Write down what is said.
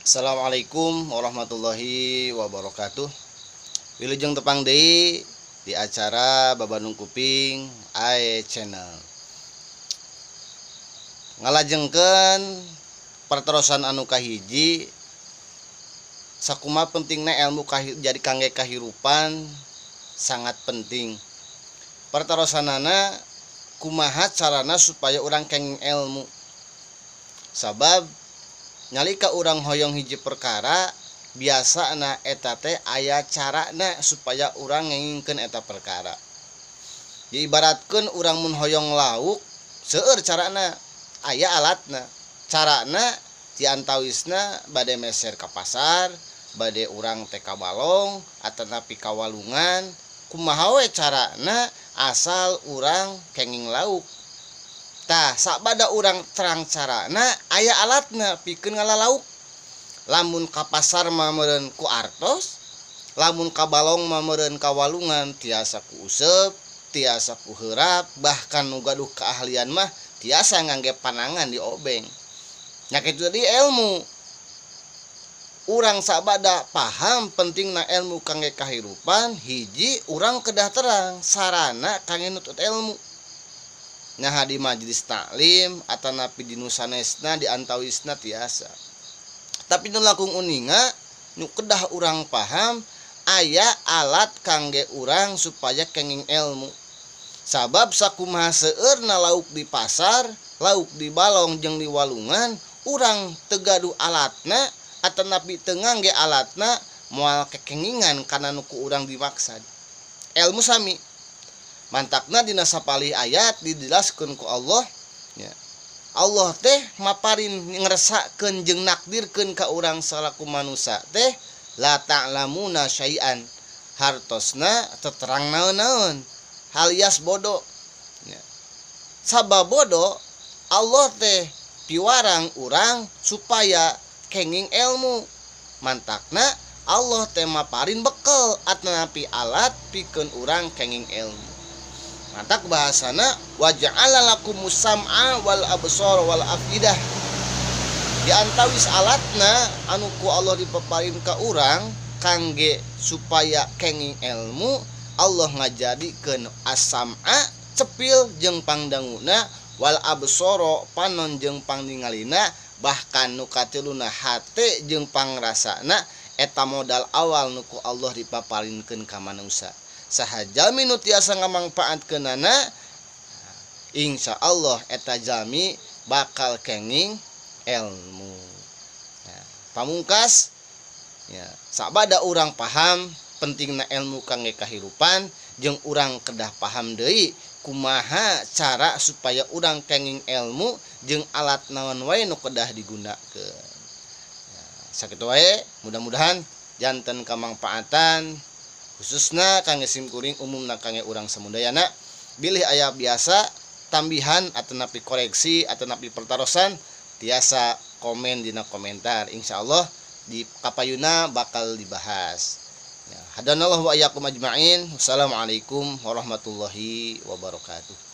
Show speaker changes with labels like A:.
A: Assalamualaikum warahmatullahi wabarakatuh. Wilujeng tepang deui di acara Babandung Kuping Ae Channel. Ngalajengkeun perterosan anu kahiji, sakumaha pentingna ilmu jadi kangge kahirupan sangat penting. Perterosanana kumaha carana supaya urang kenging ilmu. Sabab nyalika urang hoyong hiji perkara, biasana eta teh aya carana supaya urang ngengingkeun eta perkara. Diibaratkeun urang mun hoyong lauk, seueur carana, aya alatna. Carana diantawisna bade meser ka pasar, bade urang teh ka balong atanapi ka walungan, kumaha we carana asal urang kenging lauk. Tah, sabada urang terang carana, aya alatna pikeun ngalalauk. Lamun ka pasar mah meureun ku artos, lamun ka balong mah meureun ka walungan tiasa ku useup, tiasa ku heurap, bahkan nu gaduh keahlian mah tiasa ngangge panangan di obeng. Nya kitu deui ilmu. Urang sabada paham pentingna ilmu kangge kahirupan, hiji urang kedah terang sarana kangge nutut ilmu. Nyaha di majelis taklim atanapi di nu sanesna di antawisna tiasa. Tapi nu langkung uninga nu kedah urang paham aya alat kangge urang supaya kenging ilmu. Sabab sakumaha seueurna lauk di pasar, lauk di balong jeung di walungan, urang teu gaduh alatna atanapi teu ngangge alatna moal kekengingan kana nu ku urang dimaksad. Ilmu sami. Mantakna dina sapalih ayat dijelaskeun ku Allah, ya. Allah teh maparin ngresakeun jeung nakdirkeun ka urang salaku manusia teh la ta'lamuna syai'an, hartosna teterang naon-naon alias bodoh, ya. Sabab bodoh Allah teh piwarang urang supaya kenging ilmu. Mantakna Allah teh maparin bekel atanapi alat pikeun urang kenging ilmu. Mantak bahasana waja'ala lakumus sam'a wal absar wal afidah. Di antawis alatna anu ku Allah dipaparin ka urang kangge supaya kenging ilmu, Allah ngajadikeun as-sam'a cepil jeung pangdanguna, wal absara panon jeung pangningalina, bahkan nu katiluna hate jeung pangrasana. Eta modal awal nu ku Allah dipaparinkeun ka manusia. Saha jalmi nu tiasa ngamangpaatkeunana, insya Allah eta jalmi bakal kenging ilmu. Ya, pamungkas ya, sabada urang paham pentingna ilmu kangge kahirupan, jeung urang kedah paham deui kumaha cara supaya urang kenging ilmu jeung alat naon wae nu kedah digunakeun. Ya, sakitu wae, mudah-mudahan janten kamangpaatan khususna kangge simkuring, umumna kangge urang samudayana. Bilih aya biasa tambihan atanapi koreksi atanapi pertarosan, tiasa komen dina komentar, insyaallah di kapayuna bakal dibahas. Ya, hadanallahu wa iyyakum ajmain. Wassalamualaikum warahmatullahi wabarakatuh.